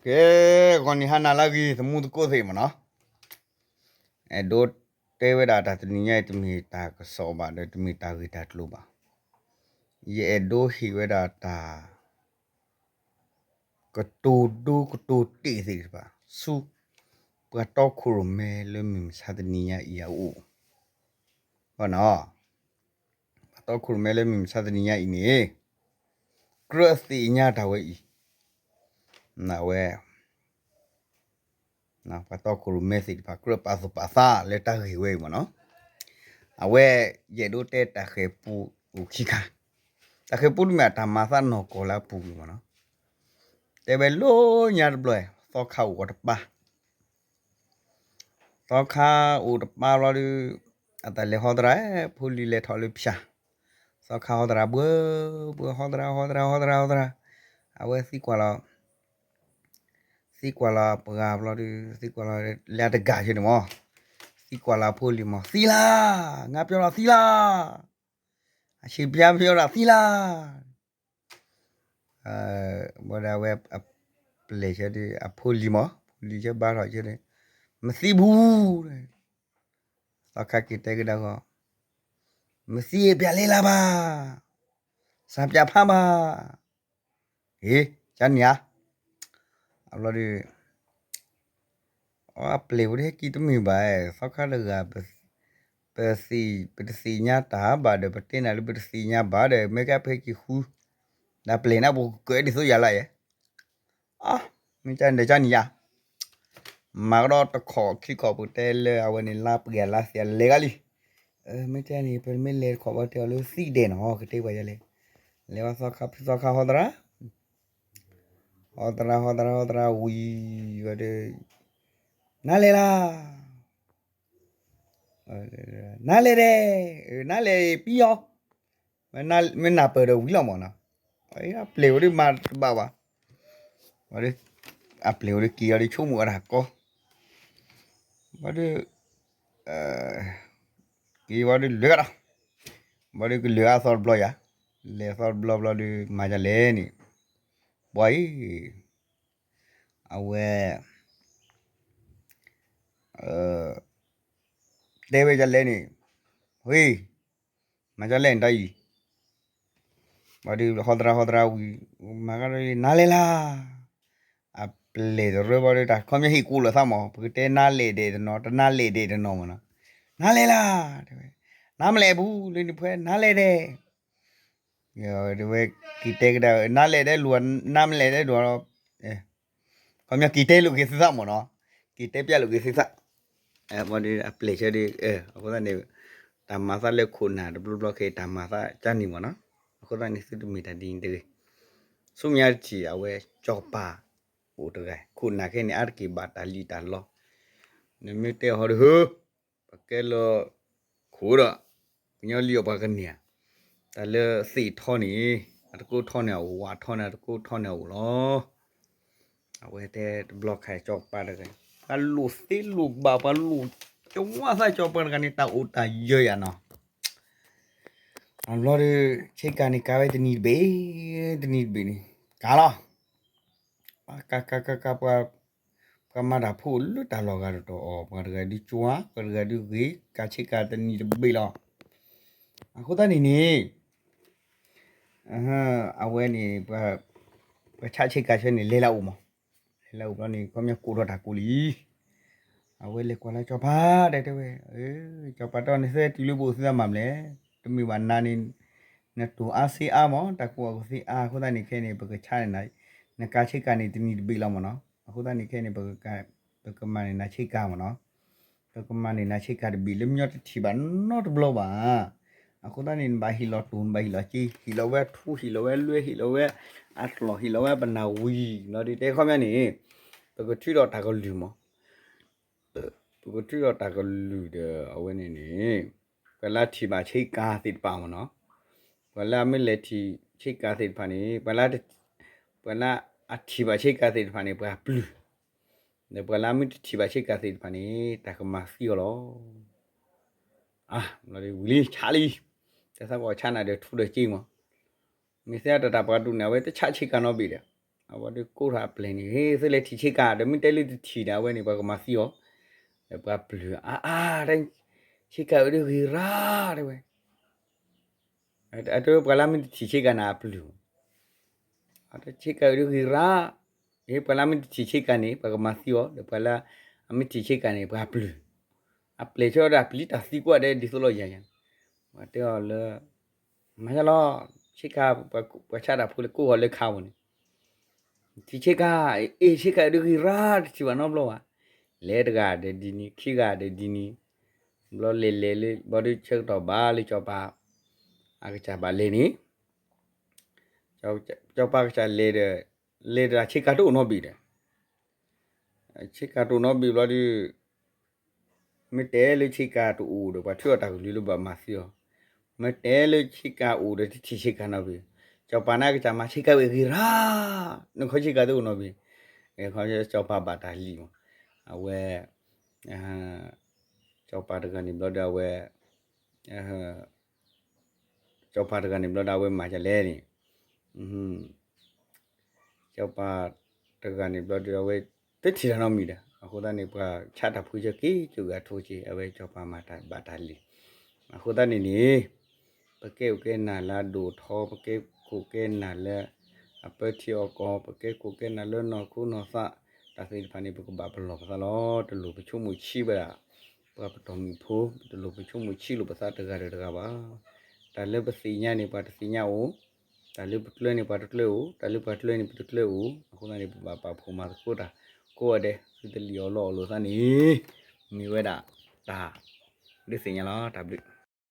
ကဲ, ဂီၤနံၤဟါနၤလၢအဂ့ၤ သမူသကိးသ့ၣ်မ့ၢ်နီၤ, အဲၣ်ဒိးတဲဝဲဒၣ်တၢ်တနံၤညါအံၤ တမ့ၢ်တၢ်ကစီၣ်ဘၣ်ဒီး တမ့ၢ်တၢ်ဂ့ၢ်တၢ်ကျိၤဘၣ်. ယအဲၣ်ဒိးဟ့ၣ်ဝဲဒၣ်တၢ် ကတိၤဒိကတိၤတ့ၢ်သ့ၣ်တဖၣ် ဆူပှၤတီခိၣ်ရိၣ်မဲလၢမုၢ်မဆါတနံၤညါအံၤအအိၣ်, ပှၤတီခိၣ်ရိၣ်မဲလၢမုၢ်မဆါတနံၤညါအံၤန့ၣ် ကြၢးသ့ၣ်ညါတၢ်ဝဲအံၤ, ဝဲ ပှၤတီခိၣ်ရိၣ်မဲသ့ၣ်တဖၣ် ကြၢးပာ်သူၣ်ပာ်သးလၢတၢ်ဂ့ၢ်ဝဲအံၤမ့ၢ်နီၤ. အဝဲ ယအဲၣ်ဒိးတဲတၢ်ဃဲၤပူအိၣ်ခံခါ, တၢ်ဃဲၤပူတမ့ၢ်အတၢ်မၤသးနီၢ်ကီၢ်လၢအပူၤကွံာ်မ့ၢ်နီၤ. တဲဝဲလၢညါတဘျီ သီခါအိၣ်တပၢ် သီခါအိၣ်တပၢ်ဘျီဒီး အတၢ်လဲၤဟီသရၣ် ဖိလံၤလဲၤထီၣ်လၢဖၠၣ်, သီခါဟီသရၣ်ဘှၢ ဘှၢဟီသရၣ် ဟီသရၣ် ဟီသရၣ် ဟီသရၣ်, အဝဲသံကွၢ်လီၤ သံကွၢ်လီၤပှၤဘျီဒီး သံကွၢ်လီၤလၢအတဂၤဆၢန့ၣ်မး, သံကွၢ်လီၤအဖိလံၤမး သံလါ, ငါပြောတာသံလါ, အရှင်ဘုရားပြောတာသံလါ. ဘၣ်ဒီးအဝဲအပျဲၢ်ဆၢဒီး အဖိလံၤမး ဖိလံၤဆၢဘါထီၣ်ဆၢန့ၣ် မသံဘူး, သီခါက့ၤတဲကဒါဂီၤ မသံပြလဲလါဘၣ်, စၢပြဖးဘၣ်, ဟ့ ကန့ၣ်ဧါ, အဘျီဒီး အပျဲၢ်ဝဲဒၣ်ဟဲက့ၤတမုာ်ဘၣ်, သီခါတဂၤ ပသ့ၣ် ပတသ့ၣ်ညါတၢ်ဘၣ်ဒီး ပတဲနၤလၢပတသ့ၣ်ညါဘၣ်ဒီး မ့ၢ်ကဖဲက့ၤဃု, ဒီးပျဲၢ်နၢ်ပူၤကကၢၤဒ်သိးယၤလၢယဲ, မ့ၢ်ကန့ၣ်ဒီးကန့ၣ်ယၤ, မၤကဒီးတခီၣ်ခံခီၣ်ပကတဲလၢအဝဲန့ၣ် လါပှဲၤလါသ့ၣ်အလဲၤဂၤလံ, မ့ၢ်တဲန့ၣ် ပမ့ၢ်လဲၤတခီၣ်ဘၣ်တဲအီၤလၢသံဒဲးနီၤ ကတဲပှၤယဲလဲၣ်, လဲၤဝဲသီခါဖုသီခါဟီသရၣ် ဟီသရၣ် ဟီသရၣ် ဟီသရၣ်ဝံၤဝဲဒီး နၤလဲၤလါ, နၤလဲၤဒဲး, နၤလဲၤပံၤအီၤ, မ့ၢ်နၢ်ပၢၢ်ဒီးဝံၤလီၤမးနီၤ, အပျဲၢ်ဝဲဒၣ်မၤတဘၣ်ဘၣ်, အပျဲၢ်ဝဲဒၣ်က့ၤအီၤဒီးဆိကမိၣ်အတၢ်ကီ ဘၣ်ဒီး က့ၤဝဲဒၣ်လၢာ်ဒီး, ဘၣ်ဒီးကလၢာ်အသီတဘျီယၤ, လဲၤသီတဘျီဘျီဒီး မၤဒ်လဲၣ်န့ၣ်, ပှၤအံၤ, အဝဲ တဲဝဲဒ်လဲၣ်န့ၣ်, ဟ့, မၤဒ်လဲၣ်န့ၣ်တၢ်အံၤ, ဘၣ်ဒီးဟီသရၣ်ဟီသရၣ်ဝံၤ, မၤကဒီး နၤလဲၤလါ အပျဲၢ်တရၢဘၣ်ဒီး တၢ်ခီပညီဟ့ၣ်ကူလိာ်သးမး ပကတဲနၤလဲၤဒဲးတနီၤ တနၤလဲၤဒဲးတနီၤမးနီၤ, နၤလဲၤလါ, တဲဝဲ, နၤမလဲၤဘူး လၢနဖဲ နၤလဲၤဒဲး, တဲဝဲ, က့ၤတဲကဒါ နၤလဲၤဒဲးလိၤ နၤမလဲၤဒဲးလိၤလီၤ, ခီပညီက့ၤတဲလိာ်က့ၤသုသးမးနီၤ, က့ၤတဲပျဲလိာ်က့ၤသုသး ဘၣ်ဒီးအပျဲၢ်ဆၢဒီး အဃိသတးန့ၣ် တၢ်မၤသးလၢခိၣ်နၢ်တဘျီဘျီခဲအံၤ တၢ်မၤသးကန့ၣ်မးနီၤ, အဃိသတးန့ၣ် သုတမ့ၢ်တၢ်ဒ်န့ၣ်တဂ့ၤ, ဆူမဲာ်ညါတထံၣ် အဝဲစီၤပၤအိၣ်တဂၤ ခိၣ်နၢ်ခဲအံၤန့ၣ် အါတက့ၢ်ဘၣ်တၢ်လံၣ်တၢ်လီ, နမ့ၢ်တဲဟီဒီး ဟၢ ပကဲလၢခိၣ်ဒီး ကညီလံၣ်အီၣ်ပှၤကန့ၢ်ဧါ, တၢ်လၢသ့ၣ်ထီန့ၣ် အတကိးထီန့ၣ်အအိၣ် ဝၣ်ထီန့ၣ် အတကိးထီန့ၣ်အအိၣ်လီၤ. အဝဲတဲတဘျီခါစီၤပၤတဂၤ ပှၤလိၣ်သ့လိၣ်ဘၣ် ပှၤလိၣ်ကဝါသး စီၤပၤတဂၤန့ၣ် တၢ်အိၣ်တၢ်ယၢၤယၤနီၤ. အဘျီဒီး ဆ့ကၤန့ၣ် ကၤဝဲတနံၤတဘ့ၣ် တနံၤတဘ့ၣ်န့ၣ် ကၤလီၤ. ကၤ ကၤ ကၤ ကၤ ပှၤ ပှၤမၤတၢ်ဖိလၢတၢ်လီၢ်ဂၤတတီၤအီၤ ပှၤတဂၤဒုးကွၢ် ပှၤတဂၤဒုးဂ့ၤ ကၤဆ့ကၤတနံၤတဘ့ၣ်လီၤ. အဃိသတးန့ၣ်န့ၣ် အဝဲန့ၣ် ပှၤဆးဆ့ကၤဆၢန့ၣ် လဲၤလၢအအိၣ်မး, လဲၤလၢအအိၣ်ဘျီန့ၣ် ခီပညီကိးထီၣ်တၢ်ကိးလံ. အဝဲလဲၤကွၢ်လၢစီၤပၤ တဲတဲဝဲ, စီၤပၤတဲအီၤ နသဲတုၤလၢပအိၣ်သုသးမၤမလဲၣ်, တမ့ၢ်ဘၣ်နၤန့ၣ် နတိၢ်အါစ့အါမး တၢ်ကူၣ်ဘၣ်ကူၣ်သ့အါ အဃိသတးန့ၣ် ခဲအံၤန့ၣ် ပကဆါန့ၣ် နကၤဆ့ကၤန့ၣ် တနံၤတဘ့ၣ်လီၤမးနီၤ. အဃိသတးန့ၣ် ခဲအံၤန့ၣ် ပကမၤန့ၢ်နၤဆ့ကၤမးနီၤ. ပကမၤန့ၢ်နၤဆ့ကၤတဘ့ၣ်လၢ မညီတထံၣ်ဘၣ်နီတဘျီဘၣ်. အဃိသတးန့ၣ် နဘၣ်ဟ့ၣ်လီၤတိၢ် နဘၣ်ဟ့ၣ်လီၤစ့ ဟ့ၣ်လီၤဝဲထူ ဟ့ၣ်လီၤဝဲလွဲ ဟ့ၣ်လီၤဝဲအကျီၢ် ဟ့ၣ်လီၤဝဲပနၢ်ဝံၤ လီၤဒုးတဲခီပညီန့ၣ် ပကထုးထီၣ်တၢ်ကလုၢ်မး ပကထုးထီၣ်တၢ်ကလုၢ်ဒီးအဝဲန့ၣ်န့ၣ် ပှၤလၢထံၣ်ဘၣ်ဆ့ကၤသ့ၣ်တဖၣ်မးနီၤ. ပှၤလၢအမ့ၢ်လဲၤထံၣ်ဆ့ကၤသ့ၣ်တဖၣ်န့ၣ် ပှၤလၢ ပှၤလၢအထံၣ်ဘၣ်ဆ့ကၤသ့ၣ်တဖၣ်န့ၣ် ပှၤပျုၢ်, ဒီးပှၤလၢအမ့ၢ်တထံၣ်ဘၣ်ဆ့ကၤသ့ၣ်တဖၣ်န့ၣ် တၢ်ကမၤသံအီၤလီၤ. ဝံၤလံဆါလံ, တၢ်သးကီးဆါနၤဒီးထူဒီးစ့မး, မ့ၢ်သ့တၢ်တၢ်ပှၤတူၢ်န့ၣ် အဝဲတဆါဆ့ကၤနီတဘ့ၣ်ဒီး, အဝဲဒၣ်ကိးထီၣ်အပျဲၢ်န့ၣ် ဟ့ၣ်သုလဲၤထံၣ်ဆ့ကၤ ဒီးမ့ၢ်တဲလၢတထံၣ်ဒီး အဝဲန့ၣ် ပှၤကမၤသံအီၤ, ဒီးပှၤပျုၢ်အါအါ, ဆ့ကၤအုးဒ်ဂ့ၤရၣ်တဲဝဲ, အတဲပှၤလၢမ့ၢ်တထံၣ်ဆ့ကၤန့ၣ်အပျုၢ်, အတဲဆ့ကၤအုးဒ်ဂ့ၤရၣ်, ပှၤလၢမ့ၢ်တထံၣ်ဆ့ကၤန့ၣ် ပှၤကမၤသံအီၤ, ဒီးပှၤလၢအမ့ၢ်ထံၣ်ဆ့ကၤန့ၣ် ပှၤပျုၢ်, အပျဲၢ်ဆၢဒီးအပျံၤတၢ်သံကွၢ်ဒဲးဒ်သိးလီၤယၤယၤ, ပှၤတဲအီၤလၢ မၤယါလီၤ, ဆ့ကၤ, ပှၤဆါတၢ်ဖိလၢကိးဂီၤလၢခါဝဲန့ၣ် ထံၣ်ဆ့ကၤ, အ့ၣ် ဆ့ကၤအုးဒ်ဂ့ၤရၣ် တထံၣ်ဘၣ်နီတဘျီဘၣ်, လဲၤတဂၤဒီးဒ်န့ၣ် ခံဂၤဒီးဒ်န့ၣ်, ဘျီလဲၤလဲၤလၢ ဘျီဒုးဆၢကတီၢ်ဘၣ်လၢစီၤပၤ အကစၢ်ဘၣ်လဲၤန့ၣ်, စီၤပၤကစၢ်လဲၤဒီး, လဲၤဒီးဆ့ကၤတအိၣ်နီတဘ့ၣ်ဒီး, ဆ့ကၤတအိၣ်နီတဘ့ၣ်ဘျီဒုး မ့ၢ်တဲလၢဆ့ကၤတအိၣ်ဒီး ပှၤထံၣ်အီၤတၢ်ကလုၢ်လၢဘၣ်မၤသံအီၤ, မ့ၢ်တဲလၢဆ့ကၤအိၣ်ဒီးတထံၣ်ဆ့ကၤနီတဘ့ၣ်, စီၤပၤန့ၣ်ကစၢ်မၤဆ့ကၤဝဲဂ့ၤရၣ်, နခီဆ့ကၤတအိၣ်နီတဘ့ၣ်, ခီစီၤပၤဘၣ်တၢ်လံမး, အဝဲ စီၤပၤတဂၤန့ၣ်ဘျီဒီးအဝဲ, စီၤပၤတဂၤန့ၣ်ဘျီဒီးအဝဲမၤဒ်လဲၣ်န့ၣ်, စီၤပၤတဂၤန့ၣ်ဘျီဒီးအဝဲ တထံၣ်တၢ်နီတမံၤဒီး အဃိသတးန့ၣ် ပှၤဆါတၢ်ဖိဆၢက့ၤကဂၤထိက့ၤ အဝဲစီၤပၤမၤဘၣ်တၢ်လံ, အဃိသတးန့ၣ်န့ၣ် ပကဲခိၣ်ကဲနၢ်လၢအဒိၣ်ထီ, ပကဲခိၣ်ကဲနၢ်လၢအပၢထံအီၣ်ကီၢ်, ပကဲခိၣ်ကဲနၢ်လၢနီၢ်ခိနီၢ်သး, တၢ်သ့ၣ်တဖၣ်န့ၣ် ပကဘၣ်ပလီၢ်ပသးလီၤ. တလိၣ်ပဆိကမိၣ်ဆံးဘၣ်ဒၣ် ပှၤပတီၢ်မုၢ်ဖိ, တလိၣ်ပဆိကမိၣ်ဆံးလိာ်ပသးတဂၤဒီးတဂၤဘၣ်. တၢ်လၢပသ့ၣ်ညါန့ၣ် ပှၤတသ့ၣ်ညါအိၣ်, တၢ်လၢပကျၢၤန့ၣ် ပှၤတကျၢၤအိၣ်, တၢ်လၢပှၤကျၢၤန့ၣ် ပတကျၢၤအိၣ်, အဃိသတးန့ၣ် ပဘၣ်ပာ်ဖှိၣ်မၤသကိးတၢ်ကိးဂၤဒဲး သုတလံၣ်အီၣ်လီအီၣ်လိာ်သးန့ၣ် မ့ၢ်ဝဲဒၣ်တၢ်ဒုးသ့ၣ်ညါလီၤ. တၢ်ဘျုး